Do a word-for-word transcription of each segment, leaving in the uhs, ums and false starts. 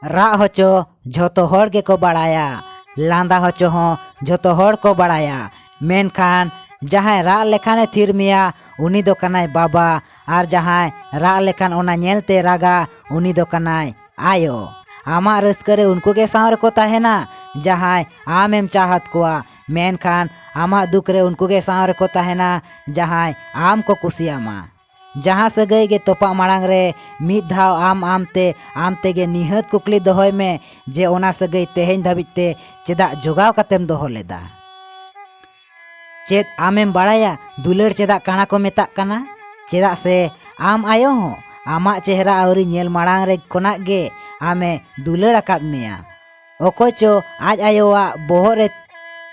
ᱨᱟᱜ ᱦᱚᱪᱚ ᱡᱷᱚᱛᱚ ᱦᱚᱲ ᱜᱮᱠᱚ ᱵᱟᱲᱟᱭᱟ, ᱞᱟᱸᱫᱟ ᱦᱚᱪᱚ ᱦᱚᱸ ᱡᱷᱚᱛᱚ ᱦᱚᱲ ᱠᱚ ᱵᱟᱲᱟᱭᱟ, ᱢᱮᱱᱠᱷᱟᱱ ᱡᱟᱦᱟᱸᱭ ᱨᱟᱜ ᱞᱮᱠᱷᱟᱱᱮ ᱛᱷᱤᱨ ᱢᱮᱭᱟ, ᱩᱱᱤ ᱫᱚ ᱠᱟᱱᱟᱭ ᱵᱟᱵᱟ, ᱟᱨ ᱡᱟᱦᱟᱸᱭ ᱨᱟᱜ ᱞᱮᱠᱷᱟᱱ ᱚᱱᱟ ᱧᱮᱞᱛᱮ ᱨᱟᱜᱟ, ᱩᱱᱤ ᱫᱚ ᱠᱟᱱᱟᱭ ᱟᱭᱳ᱾ ᱟᱢᱟᱜ ᱨᱟᱹᱥᱠᱟᱹ ᱨᱮ ᱩᱱᱠᱩ ᱜᱮ ᱥᱟᱶ ᱨᱮᱠᱚ ᱛᱟᱦᱮᱱᱟ, ᱡᱟᱦᱟᱸᱭ ᱟᱢᱮᱢ ᱪᱟᱦᱟᱛ ᱠᱚᱣᱟ, ᱢᱮᱱᱠᱷᱟᱱ ᱟᱢᱟᱜ ᱫᱩᱠ ᱨᱮ ᱩᱱᱠᱩ ᱜᱮ ᱥᱟᱶ ᱨᱮᱠᱚ ᱛᱟᱦᱮᱱᱟ, ᱡᱟᱦᱟᱸᱭ ᱟᱢ ᱠᱚ ᱠᱩᱥᱤᱭᱟᱢᱟ᱾ ᱡᱟᱦᱟᱸ ᱥᱟᱹᱜᱟᱹᱭ ᱜᱮ ᱛᱚᱯᱟᱜ ᱢᱟᱲᱟᱝ ᱨᱮ ᱢᱤᱫ ᱫᱷᱟᱣ ᱟᱢ ᱟᱢᱛᱮ, ᱟᱢ ᱛᱮᱜᱮ ᱱᱤᱦᱟᱹᱛ ᱠᱩᱠᱞᱤ ᱫᱚᱦᱚᱭ ᱢᱮ ᱡᱮ ᱚᱱᱟ ᱥᱟᱹᱜᱟᱹᱭ ᱛᱮᱦᱮᱧ ᱫᱷᱟᱹᱵᱤᱡ ᱛᱮ ᱪᱮᱫᱟᱜ ᱡᱚᱜᱟᱣ ᱠᱟᱛᱮᱢ ᱫᱚᱦᱚ ᱞᱮᱫᱟ? ᱪᱮᱫ ᱟᱢᱮᱢ ᱵᱟᱲᱟᱭᱟ ᱫᱩᱞᱟᱹᱲ ᱪᱮᱫᱟᱜ ᱠᱟᱬᱟ ᱠᱚ ᱢᱮᱛᱟᱜ ᱠᱟᱱᱟ? ᱪᱮᱫᱟᱜ ᱥᱮ ᱟᱢ ᱟᱭᱳ ᱦᱚᱸ ᱟᱢᱟᱜ ᱪᱮᱦᱨᱟ ᱟᱹᱣᱨᱤ ᱧᱮᱞ ᱢᱟᱲᱟᱝ ᱨᱮ ᱠᱷᱚᱱᱟᱜ ᱜᱮ ᱟᱢᱮ ᱫᱩᱞᱟᱹᱲ ᱟᱠᱟᱫ ᱢᱮᱭᱟ᱾ ᱚᱠᱚᱭ ᱪᱚ ᱟᱡ ᱟᱭᱳᱣᱟᱜ ᱵᱚᱦᱚᱜ ᱨᱮ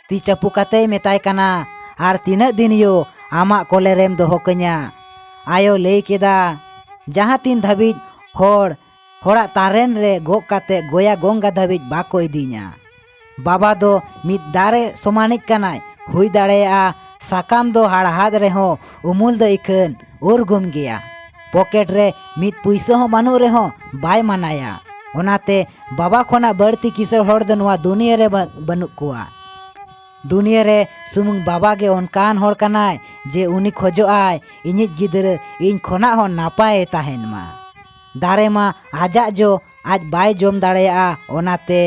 ᱛᱤ ᱪᱟᱯᱚ ᱠᱟᱛᱮᱭ ᱢᱮᱛᱟᱭ ᱠᱟᱱᱟ, "ᱟᱨ ᱛᱤᱱᱟᱹᱜ ᱫᱤᱱ ᱭᱳ ᱟᱢᱟᱜ ᱠᱚᱞᱮ ᱨᱮᱢ ᱫᱚᱦᱚ ᱠᱟᱹᱧᱟ?" ᱟᱭᱳ ᱞᱟᱹᱭ ᱠᱮᱫᱟ, "ᱡᱟᱦᱟᱸ ᱛᱤᱱ ᱫᱷᱟᱹᱵᱤᱡ ᱦᱚᱲ ᱦᱚᱲᱟᱜ ᱛᱟᱨᱮᱱ ᱨᱮ ᱜᱚᱜ ᱠᱟᱛᱮ ᱜᱚᱭᱟ ᱜᱚᱝᱜᱟ ᱫᱷᱟᱹᱵᱤᱡ ᱵᱟᱠᱚ ᱤᱫᱤᱧᱟ᱾ ᱵᱟᱵᱟ ᱫᱚ ᱢᱤᱫ ᱫᱟᱨᱮ ᱥᱚᱢᱟᱱᱤᱡ ᱠᱟᱱᱟᱭ, ᱦᱩᱭ ᱫᱟᱲᱮᱭᱟᱜᱼᱟ ᱥᱟᱠᱟᱢ ᱫᱚ ᱦᱟᱲᱦᱟᱫ ᱨᱮᱦᱚᱸ ᱩᱢᱩᱞ ᱫᱚ ᱤᱠᱷᱟᱹᱱ ᱩᱨᱜᱩᱢ ᱜᱮᱭᱟ᱾ ᱯᱚᱠᱮᱴ ᱨᱮ ᱢᱤᱫ ᱯᱩᱭᱥᱟᱹ ᱦᱚᱸ ᱵᱟᱹᱱᱩᱜ ᱨᱮᱦᱚᱸ ᱵᱟᱭ ᱢᱟᱱᱟᱭᱟ᱾ ᱚᱱᱟᱛᱮ ᱵᱟᱵᱟ ᱠᱷᱚᱱᱟᱜ ᱵᱟᱹᱲᱛᱤ ᱠᱤᱥᱟᱹᱬ ᱦᱚᱲ ᱫᱚ ᱱᱚᱣᱟ ᱫᱩᱱᱤᱭᱟᱹ ᱨᱮ ᱵᱟ-, ᱵᱟᱹᱱᱩᱜ ᱠᱚᱣᱟ᱾ ᱫᱩᱱᱤᱭᱟᱹ ᱨᱮ ᱥᱩᱢᱩᱝ ᱵᱟᱵᱟ ᱜᱮ ᱚᱱᱠᱟᱱ ᱦᱚᱲ ᱠᱟᱱᱟᱭ ᱡᱮ ᱩᱱᱤ ᱠᱷᱚᱡᱚᱜᱼᱟᱭ ᱤᱧᱤᱡ ᱜᱤᱫᱽᱨᱟᱹ ᱤᱧ ᱠᱷᱚᱱᱟᱜ ᱦᱚᱸ ᱱᱟᱯᱟᱭᱮ ᱛᱟᱦᱮᱱ ᱢᱟ᱾ ᱫᱟᱨᱮ ᱢᱟ ᱟᱡᱟᱜ ᱡᱚ ᱟᱡ ᱵᱟᱭ ᱡᱚᱢ ᱫᱟᱲᱮᱭᱟᱜᱼᱟ, ᱚᱱᱟᱛᱮ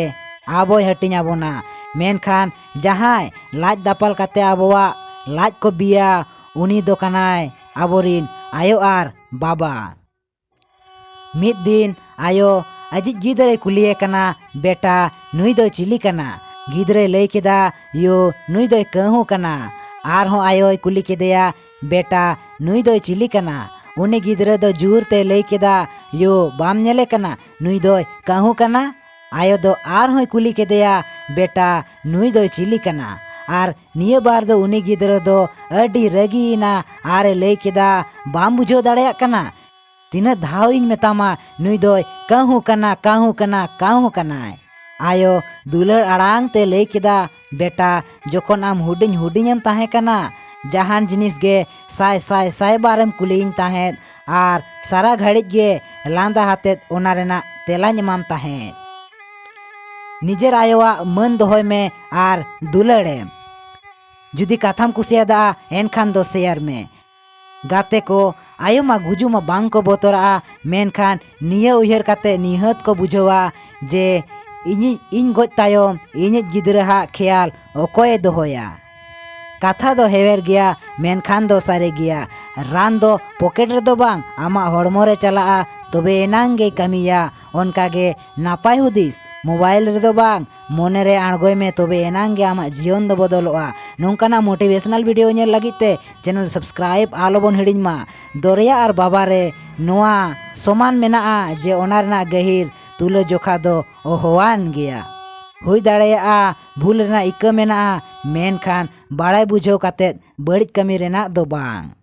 ᱟᱵᱚᱭ ᱦᱟᱹᱴᱤᱧ ᱟᱵᱚᱱᱟ᱾ ᱢᱮᱱᱠᱷᱟᱱ ᱡᱟᱦᱟᱸᱭ ᱞᱟᱡ ᱫᱟᱯᱟᱞ ᱠᱟᱛᱮ ᱟᱵᱚᱣᱟᱜ ᱞᱟᱡ ᱠᱚ ᱵᱤᱭᱟ, ᱩᱱᱤ ᱫᱚ ᱠᱟᱱᱟᱭ ᱟᱵᱚᱨᱤᱱ ᱟᱭᱳ ᱟᱨ ᱵᱟᱵᱟ᱾" ᱢᱤᱫ ᱫᱤᱱ ᱟᱭᱳ ᱟᱡᱤᱡ ᱜᱤᱫᱽᱨᱟᱹᱭ ᱠᱩᱞᱤᱭᱮ ᱠᱟᱱᱟ, "ᱵᱮᱴᱟ, ᱱᱩᱭ ᱫᱚᱭ ᱪᱤᱞᱤ ᱠᱟᱱᱟ?" ᱜᱤᱫᱽᱨᱟᱹᱭ ᱞᱟᱹᱭ ᱠᱮᱫᱟ, "ᱭᱳ, ᱱᱩᱭ ᱫᱚᱭ ᱠᱟᱹᱦᱩ ᱠᱟᱱᱟ᱾" ᱟᱨᱦᱚᱸ ᱟᱭᱳᱭ ᱠᱩᱞᱤ ᱠᱮᱫᱮᱭᱟ, "ᱵᱮᱴᱟ, ᱱᱩᱭ ᱫᱚᱭ ᱪᱤᱞᱤ ᱠᱟᱱᱟ?" ᱩᱱᱤ ᱜᱤᱫᱽᱨᱟᱹ ᱫᱚ ᱡᱳᱨ ᱛᱮᱭ ᱞᱟᱹᱭ ᱠᱮᱫᱟ, "ᱭᱳ, ᱵᱟᱢ ᱧᱮᱞᱮ ᱠᱟᱱᱟ? ᱱᱩᱭ ᱫᱚᱭ ᱠᱟᱹᱦᱩ ᱠᱟᱱᱟ᱾" ᱟᱭᱳ ᱫᱚ ᱟᱨᱦᱚᱸᱭ ᱠᱩᱞᱤ ᱠᱮᱫᱮᱭᱟ, "ᱵᱮᱴᱟ, ᱱᱩᱭ ᱫᱚᱭ ᱪᱤᱞᱤ ᱠᱟᱱᱟ?" ᱟᱨ ᱱᱤᱭᱟᱹ ᱵᱟᱨ ᱫᱚ ᱩᱱᱤ ᱜᱤᱫᱽᱨᱟᱹ ᱫᱚ ᱟᱹᱰᱤ ᱨᱟᱹᱜᱤᱭᱮᱱᱟ ᱟᱨᱮ ᱞᱟᱹᱭ ᱠᱮᱫᱟ, "ᱵᱟᱢ ᱵᱩᱡᱷᱟᱹᱣ ᱫᱟᱲᱮᱭᱟᱜ ᱠᱟᱱᱟ? ᱛᱤᱱᱟᱹᱜ ᱫᱷᱟᱣ ᱤᱧ ᱢᱮᱛᱟᱢᱟ, ᱱᱩᱭ ᱫᱚᱭ ᱠᱟᱹᱦᱩ ᱠᱟᱱᱟ, ᱠᱟᱹᱦᱩ ᱠᱟᱱᱟ, ᱠᱟᱹᱦᱩ ᱠᱟᱱᱟᱭ?" ᱟᱭᱳ ᱫᱩᱞᱟᱹᱲ ᱟᱲᱟᱝ ᱛᱮ ᱞᱟᱹᱭ ᱠᱮᱫᱟ, "ᱵᱮᱴᱟ, ᱡᱚᱠᱷᱚᱱ ᱟᱢ ᱦᱩᱰᱤᱧ ᱦᱩᱰᱤᱧᱮᱢ ᱛᱟᱦᱮᱸ ᱠᱟᱱᱟ, ᱡᱟᱦᱟᱱ ᱡᱤᱱᱤᱥ ᱜᱮ ᱥᱟᱭ ᱥᱟᱭ ᱥᱟᱭ ᱵᱟᱨᱮᱢ ᱠᱩᱞᱤᱭᱤᱧ ᱛᱟᱦᱮᱸᱫ ᱟᱨ ᱥᱟᱨᱟ ᱜᱷᱟᱹᱲᱤᱡ ᱜᱮ ᱞᱟᱸᱫᱟ ᱦᱟᱛᱮᱫ ᱚᱱᱟ ᱨᱮᱱᱟᱜ ᱛᱮᱞᱟᱧ ᱮᱢᱟᱢ ᱛᱟᱦᱮᱸᱫ᱾ ᱱᱤᱡᱮᱨ ᱟᱭᱳᱣᱟᱜ ᱢᱟᱹᱱ ᱫᱚᱦᱚᱭ ᱢᱮ ᱟᱨ ᱫᱩᱞᱟᱹᱲ ᱮᱢ᱾ ᱡᱩᱫᱤ ᱠᱟᱛᱷᱟᱢ ᱠᱩᱥᱤᱭᱟᱫᱟ, ᱮᱱᱠᱷᱟᱱ ᱫᱚ share ᱢᱮ᱾ ᱜᱟᱛᱮ ᱠᱚ, ᱟᱭᱳ ᱢᱟ ᱜᱩᱡᱩᱜ ᱢᱟ ᱵᱟᱝ ᱠᱚ ᱵᱚᱛᱚᱨᱟᱜᱼᱟ, ᱢᱮᱱᱠᱷᱟᱱ ᱱᱤᱭᱟᱹ ᱩᱭᱦᱟᱹᱨ ᱠᱟᱛᱮ ᱱᱤᱦᱟᱹᱛ ᱠᱚ ᱵᱩᱡᱷᱟᱹᱣᱟ ᱡᱮ ᱤᱧᱤᱡ, ᱤᱧ ᱜᱚᱡ ᱛᱟᱭᱚᱢ ᱤᱧᱤᱡ ᱜᱤᱫᱽᱨᱟᱹ ᱦᱟᱜ ᱠᱷᱮᱭᱟᱞ ᱚᱠᱚᱭᱮ ᱫᱚᱦᱚᱭᱟ? ᱠᱟᱛᱷᱟ ᱫᱚ ᱦᱮᱣᱮᱨ ᱜᱮᱭᱟ, ᱢᱮᱱᱠᱷᱟᱱ ᱫᱚ ᱥᱟᱹᱨᱤ ᱜᱮᱭᱟ᱾ ᱨᱟᱱ ᱫᱚ ᱯᱚᱠᱮᱴ ᱨᱮᱫᱚ ᱵᱟᱝ, ᱟᱢᱟᱜ ᱦᱚᱲᱢᱚ ᱨᱮ ᱪᱟᱞᱟᱜᱼᱟ, ᱛᱚᱵᱮ ᱮᱱᱟᱝ ᱜᱮᱭ ᱠᱟᱹᱢᱤᱭᱟ᱾ ᱚᱱᱠᱟ ᱜᱮ ᱱᱟᱯᱟᱭ ᱦᱩᱫᱤᱥ ᱢᱳᱵᱟᱭᱤᱞ ᱨᱮᱫᱚ ᱵᱟᱝ, ᱢᱚᱱᱮ ᱨᱮ ᱟᱬᱜᱚᱭ ᱢᱮ, ᱛᱚᱵᱮ ᱮᱱᱟᱝ ᱜᱮ ᱟᱢᱟᱜ ᱡᱤᱭᱚᱱ ᱫᱚ ᱵᱚᱫᱚᱞᱚᱜᱼᱟ᱾ ᱱᱚᱝᱠᱟᱱᱟᱜ motivational video ᱧᱮᱞ ᱞᱟᱹᱜᱤᱫ ᱛᱮ channel subscribe ᱟᱞᱚᱵᱚᱱ ᱦᱤᱲᱤᱧ ᱢᱟ᱾ ᱫᱚᱨᱭᱟ ᱟᱨ ᱵᱟᱵᱟ ᱨᱮ ᱱᱚᱣᱟ ᱥᱚᱢᱟᱱ ᱢᱮᱱᱟᱜᱼᱟ ᱡᱮ ᱚᱱᱟ ᱨᱮᱱᱟᱜ ᱜᱟᱹᱦᱤᱨ ᱛᱩᱞᱟᱹᱡᱚᱠᱷᱟ ᱫᱚ ᱚᱦᱚᱣᱟᱱ ᱜᱮᱭᱟ᱾ ᱦᱩᱭ ᱫᱟᱲᱮᱭᱟᱜᱼᱟ ᱵᱷᱩᱞ ᱨᱮᱱᱟᱜ ᱤᱠᱟᱹ ᱢᱮᱱᱟᱜᱼᱟ, ᱢᱮᱱᱠᱷᱟᱱ ᱵᱟᱲᱟᱭ ᱵᱩᱡᱷᱟᱹᱣ ᱠᱟᱛᱮᱫ ᱵᱟᱹᱲᱤᱡ ᱠᱟᱹᱢᱤ ᱨᱮᱱᱟᱜ ᱫᱚ ᱵᱟᱝ᱾